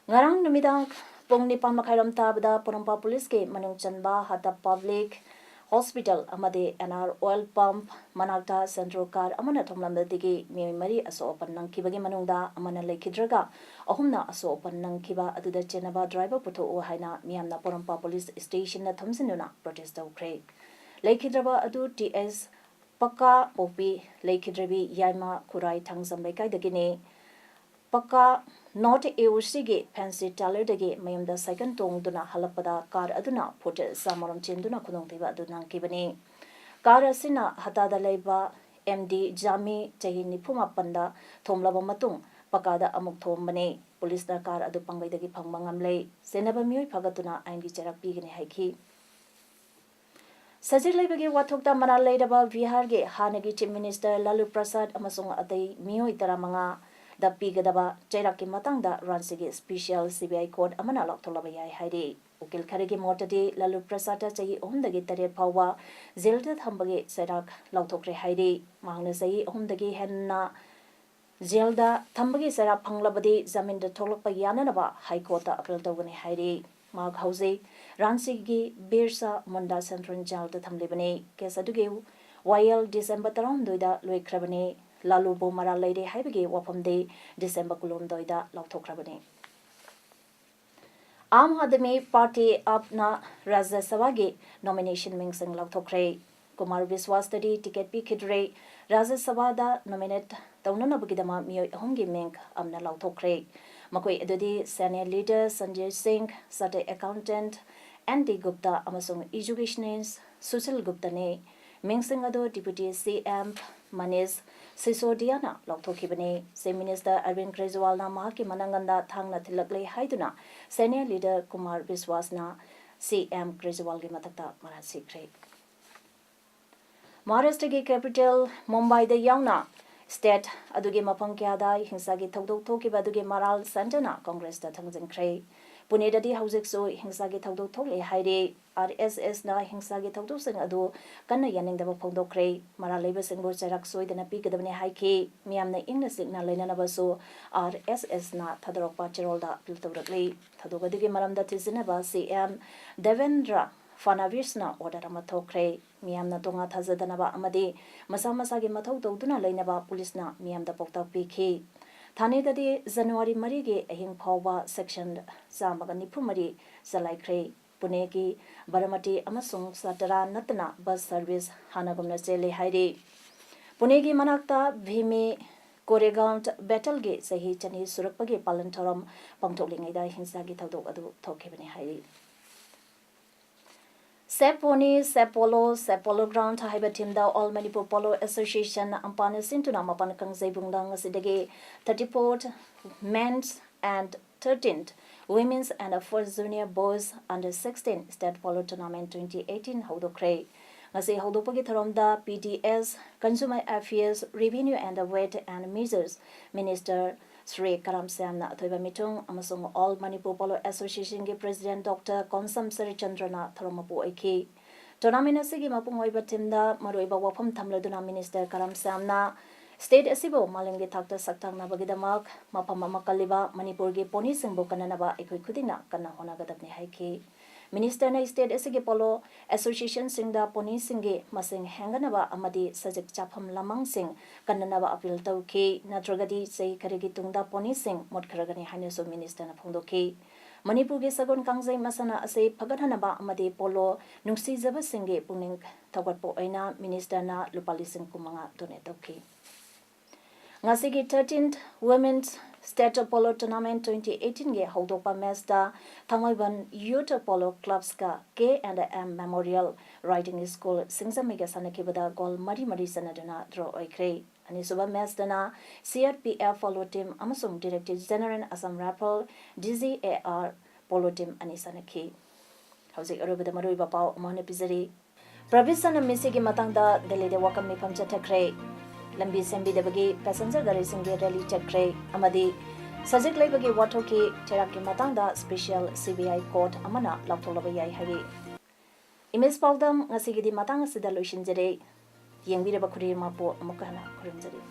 ꯉꯔꯥꯡ ꯅꯨꯃꯤꯗꯥꯡ ꯄꯨꯡ ꯅꯤꯄꯥꯟ ꯃꯈꯥꯏꯔꯣꯝ ꯇꯥꯕꯗ ꯄꯣꯔꯣꯝꯄꯥꯠ ꯄꯨꯂꯤꯁꯀꯤ ꯃꯅꯨꯡ ꯆꯟꯕ ꯍꯥꯇꯥ ꯄꯕ꯭ꯂꯤꯛ ꯍꯣꯁꯄꯤꯇꯥꯜ ꯑꯃꯗꯤ ꯑꯦꯟ ꯑꯥꯔ ꯑꯣꯏꯜ ꯄꯝꯞ ꯃꯅꯥꯛꯇ ꯁꯦꯟꯇ꯭ꯔꯣ ꯀꯥꯔ ꯑꯃꯅ ꯊꯣꯝꯂꯝꯕꯗꯒꯤ ꯃꯤꯑꯣꯏ ꯃꯔꯤ ꯑꯁꯣꯛ ꯑꯄꯟ ꯅꯪꯈꯤꯕꯒꯤ ꯃꯅꯨꯡꯗ ꯑꯃꯅ ꯂꯩꯈꯤꯗ꯭ꯔꯒ ꯑꯍꯨꯝꯅ ꯑꯁꯣꯛ ꯑꯄꯟ ꯅꯪꯈꯤꯕ ꯑꯗꯨꯗ ꯆꯦꯟꯅꯕ ꯗ꯭ꯔꯥꯏꯚꯔ ꯄꯨꯊꯣꯛꯎ ꯍꯥꯏꯅ ꯃꯤꯌꯥꯝꯅ ꯄꯣꯔꯣꯝꯄꯥꯠ ꯄꯨꯂꯤꯁ ꯁ꯭ꯇꯦꯁꯟꯗ ꯊꯣꯝꯖꯤꯟꯗꯨꯅ ꯄ꯭ꯔꯣꯇꯦꯁ ꯇꯧꯈ꯭ꯔꯦ꯫ ꯂꯩꯈꯤꯗ꯭ꯔꯕ ꯑꯗꯨ ꯇꯤ ꯑꯦꯁ ꯄꯀꯥ ꯄꯣꯛꯄꯤ, ꯂꯩꯈꯤꯗ꯭ꯔꯕꯤ ꯌꯥꯏꯃ ꯈꯨꯔꯥꯏ ꯊꯥꯡꯖꯝ ꯂꯩꯀꯥꯏꯗꯒꯤꯅꯤ꯫ ꯄꯀꯥ ꯅꯣꯔꯠ ꯑꯦ ꯑꯣ ꯁꯤꯒꯤ ꯐꯦꯟꯁꯤ ꯇꯦꯂꯔꯗꯒꯤ ꯃꯌꯨꯝꯗ ꯁꯥꯏꯀꯜ ꯇꯣꯡꯗꯨꯅ ꯍꯜꯂꯛꯄꯗ ꯀꯥꯔ ꯑꯗꯨꯅ ꯐꯨꯠ ꯆꯥꯃꯔꯣꯝ ꯆꯦꯟꯗꯨꯅ ꯈꯨꯗꯣꯡꯊꯤꯕ ꯑꯗꯨ ꯅꯪꯈꯤꯕꯅꯤ꯫ ꯀꯥꯔ ꯑꯁꯤꯅ ꯍꯇꯥꯗ ꯂꯩꯕ ꯑꯦꯝ ꯗꯤ ꯖꯥꯃꯤ, ꯆꯍꯤ ꯅꯤꯐꯨ ꯃꯥꯄꯟꯗ ꯊꯣꯝꯂꯕ ꯃꯇꯨꯡ ꯄꯀꯥꯗ ꯑꯃꯨꯛ ꯊꯣꯝꯕꯅꯤ꯫ ꯄꯨꯂꯤꯁꯅ ꯀꯥꯔ ꯑꯗꯨ ꯄꯥꯡꯒꯩꯗꯒꯤ ꯐꯪꯕ ꯉꯝꯂꯦ꯫ ꯆꯦꯟꯅꯕ ꯃꯤꯑꯣꯏ ꯐꯥꯒꯠꯇꯨꯅ ꯑꯥꯏꯟꯒꯤ ꯆꯩꯔꯥꯛ ꯄꯤꯒꯅꯤ ꯍꯥꯏꯈꯤ꯫ ꯁꯖꯤꯛ ꯂꯩꯕꯒꯤ ꯋꯥꯊꯣꯛꯇ ꯃꯔꯥꯜ ꯂꯩꯔꯕ ꯕꯤꯍꯥꯔꯒꯤ ꯍꯥꯟꯅꯒꯤ ꯆꯤꯐ ꯃꯤꯅꯤꯁꯇꯔ ꯂꯥꯂꯨ ꯄ꯭ꯔꯁꯥꯗ ꯑꯃꯁꯨꯡ ꯑꯇꯩ ꯃꯤꯑꯣꯏ ꯇꯔꯥꯃꯉꯥꯗ ꯄꯤꯒꯗꯕ ꯆꯩꯔꯥꯛꯀꯤ ꯃꯇꯥꯡꯗ ꯔꯥꯟꯆꯤꯒꯤ ꯁ꯭ꯄꯤꯁꯤꯌꯦꯜ ꯁꯤ ꯕꯤ ꯑꯥꯏ ꯀꯣꯔꯠ ꯑꯃꯅ ꯂꯥꯎꯊꯣꯛꯂꯕ ꯌꯥꯏ ꯍꯥꯏꯔꯤ꯫ ꯎꯀꯤꯜ ꯈꯔꯒꯤ ꯃꯣꯠꯇꯗꯤ ꯂꯥꯂꯨ ꯄ꯭ꯔꯁꯥꯗꯇ ꯆꯍꯤ ꯑꯍꯨꯝꯗꯒꯤ ꯇꯔꯦꯠ ꯐꯥꯎꯕ ꯖꯦꯜꯗ ꯊꯝꯕꯒꯤ ꯆꯩꯔꯥꯛ ꯂꯥꯎꯊꯣꯛꯈ꯭ꯔꯦ ꯍꯥꯏꯔꯤ꯫ ꯃꯍꯥꯛꯅ ꯆꯍꯤ ꯑꯍꯨꯝꯗꯒꯤ ꯍꯦꯟꯅ ꯖꯦꯜꯗ ꯊꯝꯕꯒꯤ ꯆꯩꯔꯥꯛ ꯐꯪꯂꯕꯗꯤ ꯖꯥꯃꯤꯟꯗ ꯊꯣꯛꯂꯛꯄ ꯌꯥꯅꯅꯕ ꯍꯥꯏ ꯀꯣꯔꯠꯇ ꯑꯄꯤꯜ ꯇꯧꯒꯅꯤ ꯍꯥꯏꯔꯤ꯫ ꯃꯍꯥꯛ ꯍꯧꯖꯤꯛ ꯔꯥꯟꯆꯤꯒꯤ ꯕꯤꯔꯁꯥ ꯃꯨꯟꯗꯥ ꯁꯦꯟꯇ꯭ꯔꯦꯜ ꯖꯦꯜꯗ ꯊꯝꯂꯤꯕꯅꯤ꯫ ꯀꯦꯁ ꯑꯗꯨꯒꯤ ꯋꯥꯌꯦꯜ ꯗꯤꯁꯦꯝꯕꯔ ꯇꯔꯥꯍꯨꯝꯗꯣꯏꯗ ꯂꯣꯏꯈ꯭ꯔꯕꯅꯤ꯫ ꯂꯥꯂꯨꯕꯨ ꯃꯔꯥꯜ ꯂꯩꯔꯦ ꯍꯥꯏꯕꯒꯤ ꯋꯥꯐꯝꯗꯤ ꯗꯤꯁꯦꯝꯕꯔ ꯀꯨꯟꯍꯨꯝꯗꯣꯏꯗ ꯂꯥꯎꯊꯣꯛꯈ꯭ꯔꯕꯅꯤ꯫ ꯑꯥꯝ ꯑꯥꯗꯃꯤ ꯄꯥꯔꯇꯤ ꯑꯥꯞꯅ ꯔꯥꯖ꯭ꯌ ꯁꯚꯥꯒꯤ ꯅꯣꯃꯤꯅꯦꯁꯟ ꯃꯤꯡꯁꯤꯡ ꯂꯥꯎꯊꯣꯛꯈ꯭ꯔꯦ꯫ ꯀꯨꯃꯥꯔ ꯕꯤꯁ꯭ꯋꯥꯁꯇꯗꯤ ꯇꯤꯀꯦꯠ ꯄꯤꯈꯤꯗ꯭ꯔꯦ꯫ ꯔꯥꯖ꯭ꯌ ꯁꯚꯥꯗ ꯅꯣꯃꯤꯅꯦꯠ ꯇꯧꯅꯅꯕꯒꯤꯗꯃꯛ ꯃꯤꯑꯣꯏ ꯑꯍꯨꯝꯒꯤ ꯃꯤꯡ ꯑꯥꯝꯅ ꯂꯥꯎꯊꯣꯛꯈ꯭ꯔꯦ꯫ ꯃꯈꯣꯏ ꯑꯗꯨꯗꯤ ꯁꯦꯅꯤꯌꯔ ꯂꯤꯗꯔ ꯁꯟꯖꯌ ꯁꯤꯡ, ꯆꯥꯔꯇꯔꯗ ꯑꯦꯀꯥꯎꯟꯇꯦꯟꯠ ꯑꯦꯟ ꯗꯤ ꯒꯨꯞꯇꯥ ꯑꯃꯁꯨꯡ ꯏꯖꯨꯀꯦꯁꯅꯤꯁ꯭ꯠ ꯁꯨꯁꯤꯜ ꯒꯨꯞꯇꯥꯅꯤ꯫ ꯃꯤꯡꯁꯤꯡ ꯑꯗꯨ ꯗꯤꯄ꯭ꯌꯨꯇꯤ ꯁꯤ ꯑꯦꯝ ꯃꯅꯤꯁ ꯁꯤꯁꯣꯗꯤꯌꯥꯅ ꯂꯥꯎꯊꯣꯛꯈꯤꯕꯅꯤ꯫ ꯆꯤꯐ ꯃꯤꯅꯤꯁꯇꯔ ꯑꯔꯕꯤꯟꯗ ꯀ꯭ꯔꯦꯖꯤꯋꯥꯜꯅ ꯃꯍꯥꯛꯀꯤ ꯃꯅꯪꯒꯟꯗ ꯊꯥꯡꯅ ꯊꯤꯜꯂꯛꯂꯦ ꯍꯥꯏꯗꯨꯅ ꯁꯦꯅꯤꯌꯔ ꯂꯤꯗꯔ ꯀꯨꯃꯥꯔ ꯕꯤꯁ꯭ꯋꯥꯁꯅ ꯁꯤ ꯑꯦꯝ ꯀ꯭ꯔꯦꯖꯤꯋꯥꯜꯒꯤ ꯃꯊꯛꯇ ꯃꯔꯥꯜ ꯁꯤꯈ꯭ꯔꯦ꯫ ꯃꯍꯥꯔꯥꯁꯇ꯭ꯔꯒꯤ ꯀꯦꯄꯤꯇꯦꯜ ꯃꯨꯝꯕꯥꯏꯗ ꯌꯥꯎꯅ ꯁ꯭ꯇꯦꯠ ꯑꯗꯨꯒꯤ ꯃꯐꯝ ꯀꯌꯥꯗ ꯍꯤꯡꯁꯥꯒꯤ ꯊꯧꯗꯣꯛ ꯊꯣꯛꯈꯤꯕ ꯑꯗꯨꯒꯤ ꯃꯔꯥꯜ ꯁꯦꯟꯇꯔꯅ ꯀꯣꯡꯒ꯭ꯔꯦꯁꯇ ꯊꯥꯡꯖꯤꯟꯈ꯭ꯔꯦ꯫ ꯄꯨꯅꯦꯗꯗꯤ ꯍꯧꯖꯤꯛꯁꯨ ꯍꯤꯡꯁꯥꯒꯤ ꯊꯧꯗꯣꯛ ꯊꯣꯛꯂꯤ ꯍꯥꯏꯔꯤ꯫ ꯑꯥꯔ ꯑꯦꯁ ꯑꯦꯁꯅ ꯍꯤꯡꯁꯥꯒꯤ ꯊꯧꯗꯣꯛꯁꯤꯡ ꯑꯗꯨ ꯀꯟꯅ ꯌꯥꯅꯤꯡꯗꯕ ꯐꯣꯡꯗꯣꯛꯈ꯭ꯔꯦ꯫ ꯃꯔꯥꯜ ꯂꯩꯕꯁꯤꯡꯕꯨ ꯆꯩꯔꯥꯛ ꯁꯣꯏꯗꯅ ꯄꯤꯒꯗꯕꯅꯤ ꯍꯥꯏꯈꯤ꯫ ꯃꯤꯌꯥꯝꯅ ꯏꯪꯅ ꯆꯤꯛꯅ ꯂꯩꯅꯅꯕꯁꯨ ꯑꯥꯔ ꯑꯦꯁ ꯑꯦꯁꯅ ꯊꯥꯗꯣꯔꯛꯄ ꯆꯦꯔꯣꯜꯗ ꯑꯄꯤꯜ ꯇꯧꯔꯛꯂꯤ꯫ ꯊꯧꯗꯣꯛ ꯑꯗꯨꯒꯤ ꯃꯔꯝꯗ ꯊꯤꯖꯤꯟꯅꯕ ꯁꯤ ꯑꯦꯝ ꯗꯦꯕꯦꯟꯗ꯭ꯔ ꯐꯅꯥꯕꯤꯁꯅ ꯑꯣꯔꯗꯔ ꯑꯃ ꯊꯣꯛꯈ꯭ꯔꯦ꯫ ꯃꯤꯌꯥꯝꯅ ꯇꯣꯉꯥꯟ ꯊꯥꯖꯗꯅꯕ ꯑꯃꯗꯤ ꯃꯁꯥ ꯃꯁꯥꯒꯤ ꯃꯊꯧ ꯇꯧꯗꯨꯅ ꯂꯩꯅꯕ ꯄꯨꯂꯤꯁꯅ ꯃꯤꯌꯥꯝꯗ ꯄꯥꯎꯇꯥꯛ ꯄꯤꯈꯤ꯫ ꯊꯥꯅꯦꯗꯗꯤ ꯖꯅꯋꯥꯔꯤ ꯃꯔꯤꯒꯤ ꯑꯍꯤꯡ ꯐꯥꯎꯕ ꯁꯦꯛꯁꯟ ꯆꯥꯝꯃꯒ ꯅꯤꯐꯨ ꯃꯔꯤ ꯆꯂꯥꯏꯈ꯭ꯔꯦ꯫ ꯄꯨꯅꯦꯒꯤ ꯕꯥꯔꯥꯃꯇꯤ ꯑꯃꯁꯨꯡ ꯁꯥꯇꯔꯥ ꯅꯠꯇꯅ ꯕꯁ ꯁꯔꯚꯤꯁ ꯍꯥꯟꯅꯒꯨꯝꯅ ꯆꯦꯜꯂꯤ ꯍꯥꯏꯔꯤ꯫ ꯄꯨꯅꯦꯒꯤ ꯃꯅꯥꯛꯇ ꯚꯤꯃꯤ ꯀꯣꯔꯦꯒꯥꯎꯟ ꯕꯦꯇꯜꯒꯤ ꯆꯍꯤ ꯆꯅꯤ ꯁꯨꯔꯛꯄꯒꯤ ꯄꯥꯂꯟ ꯊꯧꯔꯝ ꯄꯥꯡꯊꯣꯛꯂꯤꯉꯩꯗ ꯍꯤꯡꯁꯥꯒꯤ ꯊꯧꯗꯣꯛ ꯑꯗꯨ ꯊꯣꯛꯈꯤꯕꯅꯤ ꯍꯥꯏꯔꯤ꯫ ꯁꯦꯞ ꯄꯣꯅꯤ, ꯁꯦꯞ ꯄꯣꯂꯣ, ꯁꯦꯞ ꯄꯣꯂꯣ ꯒ꯭ꯔꯥꯎꯟ ꯍꯥꯏꯕ ꯊꯤꯝꯗ All Manipur Polo Association ꯑꯝꯄꯥꯅ ꯁꯤꯟꯗꯨꯅ ꯃꯄꯥꯟ ꯀꯥꯡꯖꯩꯕꯨꯡꯗ ꯉꯁꯤꯗꯒꯤ thirty-fourth Men's and thirteenth Women's and First Junior Boys Under sixteen State Polo Tournament twenty eighteen ꯍꯧꯗꯣꯛꯈ꯭ꯔꯦ꯫ ꯉꯁꯤ ꯍꯧꯗꯣꯛꯄꯒꯤ ꯊꯧꯔꯝꯗ P D S, Consumer Affairs, Revenue and Weight and Measures Minister Shri ꯀꯔꯥꯝ ꯁ꯭ꯌꯥꯝꯅ ꯑꯊꯣꯏꯕ ꯃꯤꯊꯨꯡ ꯑꯃꯁꯨꯡ All Manipur Polo Associationꯒꯤ President Doctor Konsam ꯁꯔꯤꯆꯟꯗ꯭ꯔꯅ ꯊꯧꯔꯝ ꯃꯄꯨ ꯑꯣꯏꯈꯤ꯫ Tournament ꯑꯁꯤꯒꯤ ꯃꯄꯨꯡ ꯑꯣꯏꯕ ꯊꯤꯝꯗ ꯃꯔꯨꯑꯣꯏꯕ ꯋꯥꯐꯝ ꯊꯝꯂꯗꯨꯅ Minister ꯀꯔꯥꯝ ꯁ꯭ꯌꯥꯝꯅ state ꯑꯁꯤꯕꯨ ꯃꯥꯂꯦꯝꯒꯤ ꯊꯥꯛꯇ ꯁꯛ ꯇꯥꯛꯅꯕꯒꯤꯗꯃꯛ ꯃꯐꯝ ꯑꯃ ꯀꯜꯂꯤꯕ ꯃꯅꯤꯄꯨꯔꯒꯤ ꯄꯣꯅꯤꯁꯤꯡꯕꯨ ꯀꯟꯅꯅꯕ ꯑꯩꯈꯣꯏ ꯈꯨꯗꯤꯡꯅ ꯀꯟꯅ ꯍꯣꯠꯅꯒꯗꯕꯅꯤ ꯍꯥꯏꯈꯤ꯫ Ministerꯅ state ꯑꯁꯤꯒꯤ polo associationꯁꯤꯡꯗ ꯄꯣꯅꯤꯁꯤꯡꯒꯤ ꯃꯁꯤꯡ ꯍꯦꯟꯒꯠꯅꯕ ꯑꯃꯗꯤ ꯁꯖꯤꯛ ꯆꯥꯐꯝ ꯂꯃꯥꯡꯁꯤꯡ ꯀꯟꯅꯅꯕ appeal ꯇꯧꯈꯤ, ꯅꯠꯇ꯭ꯔꯒꯗꯤ ꯆꯍꯤ ꯈꯔꯒꯤ ꯇꯨꯡꯗ ꯄꯣꯅꯤꯁꯤꯡ ꯃꯨꯠꯈ꯭ꯔꯒꯅꯤ ꯍꯥꯏꯅꯁꯨ Ministerꯅ ꯐꯣꯡꯗꯣꯛꯈꯤ꯫ ꯃꯅꯤꯄꯨꯔꯒꯤ ꯁꯒꯣꯜ ꯀꯥꯡꯖꯩ ꯃꯁꯥꯟꯅ ꯑꯁꯤ ꯐꯒꯠꯍꯟꯅꯕ ꯑꯃꯗꯤ polo ꯅꯨꯡꯁꯤꯖꯕꯁꯤꯡꯒꯤ ꯄꯨꯛꯅꯤꯡ ꯊꯧꯒꯠꯄ ꯑꯣꯏꯅ Ministerꯅ ꯂꯨꯄꯥ ꯂꯤꯁꯤꯡ ꯀꯨꯟꯃꯉꯥ donate ꯇꯧꯈꯤ꯫ ꯉꯁꯤꯒꯤ thirteenth Women's State Polo Tournament twenty eighteenꯒꯤ ꯍꯧꯗꯣꯛꯄ matchꯇ ꯊꯥꯡꯃꯩꯕꯟ Youth Polo Clubsꯀ K and M Memorial Riding School ꯁꯤꯡꯖꯃꯩꯒ ꯁꯥꯟꯅꯈꯤꯕꯗ goal ꯃꯔꯤ ꯃꯔꯤ ꯆꯟꯅꯗꯨꯅ draw ꯑꯣꯏꯈ꯭ꯔꯦ꯫ ꯑꯅꯤꯁꯨꯕ matchꯇꯅ C R P F Polo Team ꯑꯃꯁꯨꯡ Director General Assam Rifle, D G A R Polo Team ꯑꯅꯤ ꯁꯥꯟꯅꯈꯤ꯫ ꯍꯧꯖꯤꯛ ꯑꯔꯣꯏꯕꯗ ꯃꯔꯨꯑꯣꯏꯕ ꯄꯥꯎ ꯑꯃꯨꯛ ꯍꯟꯅ ꯄꯤꯖꯔꯤ꯫ ꯄ꯭ꯔꯕꯤꯁꯟ ꯃꯤꯁꯤꯒꯤ ꯃꯇꯥꯡꯗ ꯗꯦꯜꯂꯤꯗ ꯋꯥꯀꯠ ꯃꯤꯐꯝ ꯆꯠꯊꯈ꯭ꯔꯦ꯫ ꯂꯝꯕꯤ ꯁꯦꯝꯕꯤꯗꯕꯒꯤ passenger ꯒꯥꯔꯤꯁꯤꯡꯒꯤ rally ꯆꯠꯈ꯭ꯔꯦ ꯑꯃꯗꯤ ꯁꯖꯤꯛ ꯂꯩꯕꯒꯤ ꯋꯥꯊꯣꯛꯀꯤ ꯊꯤꯔꯥꯛꯀꯤ ꯃꯇꯥꯡꯗ special C B I court ꯑꯃꯅ ꯂꯥꯎꯊꯣꯛꯂꯕ ꯌꯥꯏ ꯍꯥꯏꯔꯤ꯫ Image ꯄꯥꯎꯗꯝ ꯉꯁꯤꯒꯤꯗꯤ ꯃꯇꯥꯡ ꯑꯁꯤꯗ ꯂꯣꯏꯁꯤꯟꯖꯔꯦ꯫ ꯌꯦꯡꯕꯤꯔꯕ ꯈꯨꯗꯤꯡꯃꯛꯄꯨ ꯑꯃꯨꯛꯀ ꯍꯟꯅ ꯈꯨꯔꯨꯝꯖꯔꯤ꯫